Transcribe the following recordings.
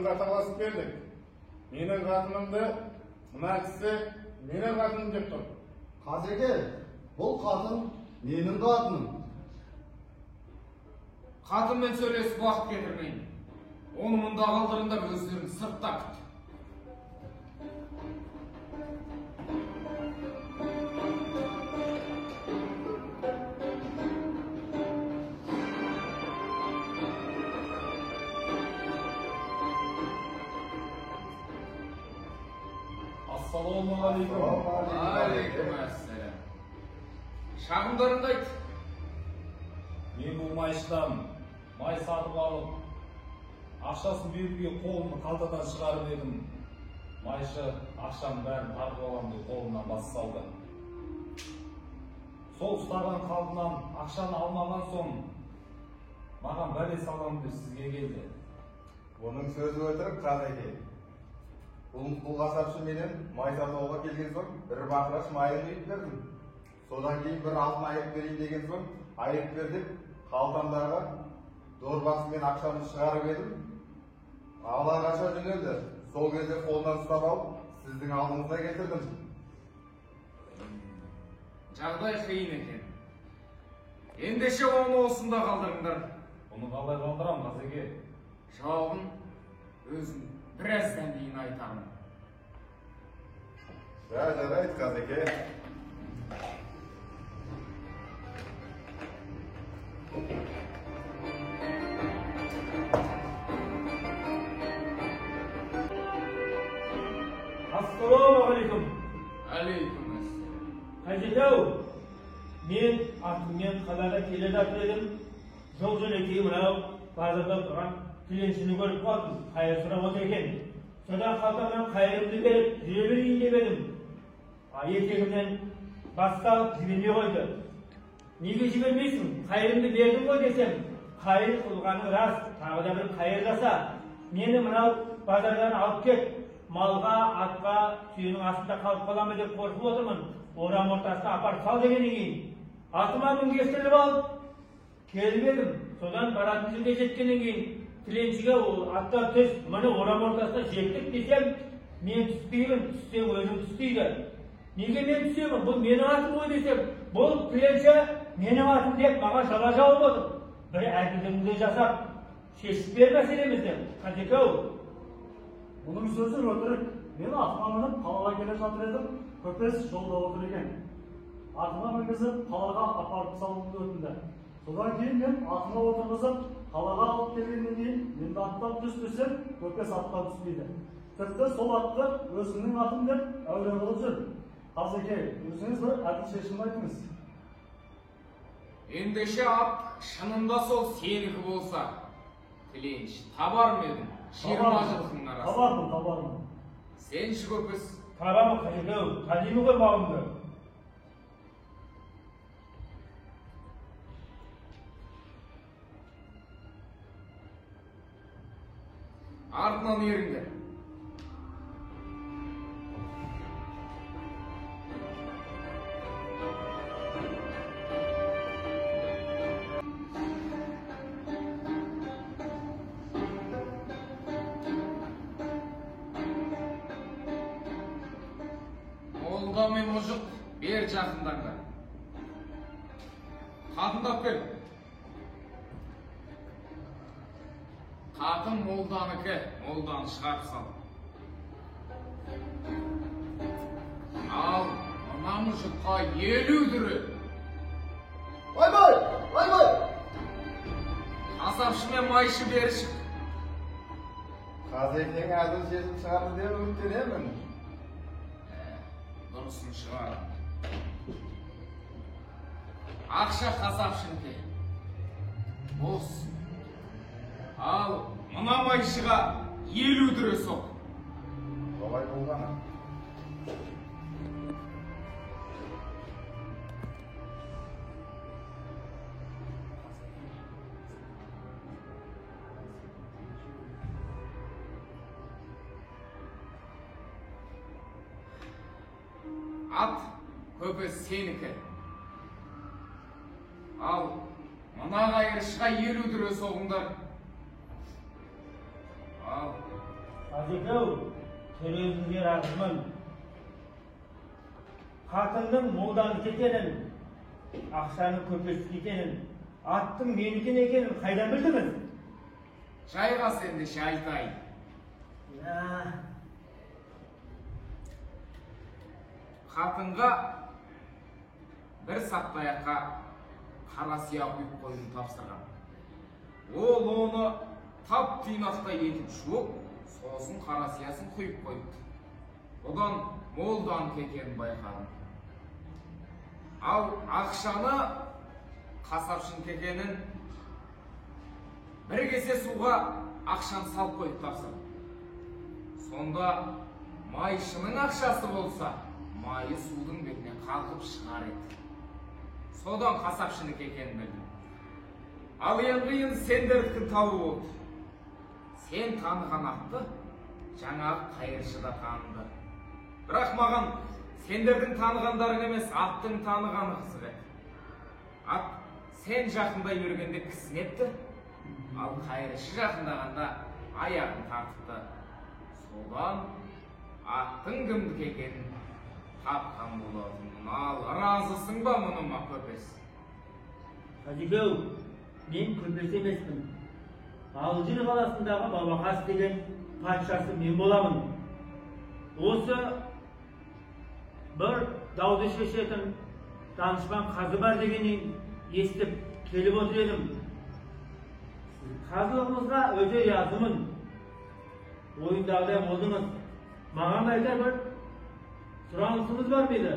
қатынымызға таласып келдік. Менің қатынымды мына кісі менің қатыным деп тұр. Қазеке, бұл қатын менің қатыным. Қатынмен сөйлесіп уақыт кетірмейін. Оны мұнда қалдырыңдар, өздерің сыртта күт. Ассалаумағалейкум. Алейкум ассалам. Шағымдарыңды айт. Мен бұл майшыдан май сатып алып, ақшасын беруге қолымды қалтадан шығарып едім. Майшы ақшаның бәрін тартып аламын деп қолымнан бас салды. Сол ұстаған қалпынан ақшаны алмаған соң маған бәле саламын деп сізге келді. Оның сөзі өтірік, Қазеке. Бұл қасапшы менен май сатып алуға келген соң бір бақыраш майын құйып бердім. Содан кейін бір алтын айырып берейін деген соң айырып бер деп қалтамдағы дорбасымен ақшаны шығарып едім. Ала қаша жөнелді. Сол кезде қолынан ұстап алып, сіздің алдыңызға келтірдім. Жағдай қиын екен. Ендеше оны осында қалдырыңдар. Оны қалай қалдырам, Қазеке? Жауабын өзім біраздан кейін айтармын. Жарайды, Қазеке. Ассалаумағалейкум. Алейкум ассалам. Қазеке-ау, мен атыммен қалаға келе жатыр едім. Жол жөнекей мынау базарда тұрған тіленшіні көріп қалдым. Қайыр сұрап отыр екен. Содан қалтамнан қайырымды беріп жүре берейін деп едім. Етегімнен басталып жібермей қойды. Неге жібермейсің? Қайырымды бердім ғой десем, қайыр қылғаның рас, тағы да бір қайыр жаса. Мені мынау базардан алып кет, малға, атқа, түйенің астында қалып қаламын деп қорқып отырмын. Орам ортасына апарып сал дегеннен кейін атыма мінгестіріп алып келіп едім. Содан баратын жерге жеткеннен кейін тіленшіге ол аттан түс, міне орам ортасына жеттік десем, мен түспеймін, түссең өзің түс дейді. Неге мен түсемін, бұл менің атым ғой десем, бұл тіленші менің атым деп маған жала жауып отыр. Бір әділдігіңді жасап, шешіп бер мәселемізді, Қазеке-ау. Бұның сөзі өтірік. Мен атыма мініп қалаға келе жатыр едім, көпес жолда отыр екен. Атыма мінгізіп қалаға апарып салуымды өтінді. Содан кейін мен атыма отырғызып қалаға алып келгеннен кейін енді аттан түс десем, көпес аттан түспейді. Тіпті сол атты өзімнің атым деп әуре қылып жүр. Қазеке, өзіңіз бір әділ шешім айтыңыз. Ендеше ат шынында сол сенікі болса, тіленші табар ма едің? 20 жылқының арасында. Табармын, табармын. Сен ше көпес? Табамын, Қазеке-ау, танимын ғой малымды. Артынан еріңдер. Молда мен мұжық бер жақындаңдар. Қатындап кел. Қатын молданыкі, молданы шығарып сал. Ал мына мұжыққа 50 дүре. Ойбай, ойбай! Қасапшы мен майшы бері шық. Қазекең әділ шешім шығарды деп үміттенемін. Дұрысын шығар. Ақша қасапшынікі. Бос. Ал мына майшыға 50 дүре соқ. Солай болғаны. Ат көпі сенікі. Ал мына қайыршыға 50 дүре соғыңдар. Ал Қазеке-ау, төреңізге разымын. Қатынның молданікі екенін, ақшаның көпестікі екенін, аттың менікі екенін қайдан білдіңіз? Жайғас ендеше айтайын. Қатынға бір саптаяққа қара сия құйып қоюын тапсырған. Ол оны тап тұйнақтай етіп жуып, сосын қара сиясын құйып қойыпты. Одан молданікі екенін байқадым. Ал ақшаны қасапшынікі екенін бір кесе суға ақшаны салып қойып тапсырдым. Сонда майшының ақшасы болса, майы судың бетіне қалқып шығар еді. Содан қасапшынікі екенін білдім. Ал енді сендердікін табу болды. Сен таныған атты жаңағы қайыршы да таныды. Бірақ маған сендердің танығандарың емес, аттың танығаны қызық еді. Ат сен жақындай бергенде кісінепті, ал қайыршы жақындағанда аяғын тартыпты. Содан аттың кімдікі екенін тапқан болатынмын. Ал разысың ба мұныма, көпес? Қазеке-ау, мен көпес емеспін. Алжир қаласындағы Бабақас деген патшасы мен боламын. Осы бір дауды шешетін данышпан қазы бар дегеннен естіп келіп отыр едім. Қазылығыңызға өте разымын. Ойындағыдай болдыңыз. Маған айтар бір сұранысыңыз бар ма еді?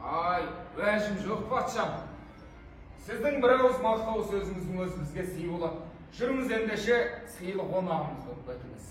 Ай, уәжім жоқ, патшам. Сіздің бір ауыз мақтау сөзіңіздің өзі бізге сый болады. Жүріңіз ендеше, сыйлы қонағымыз болып кетіңіз.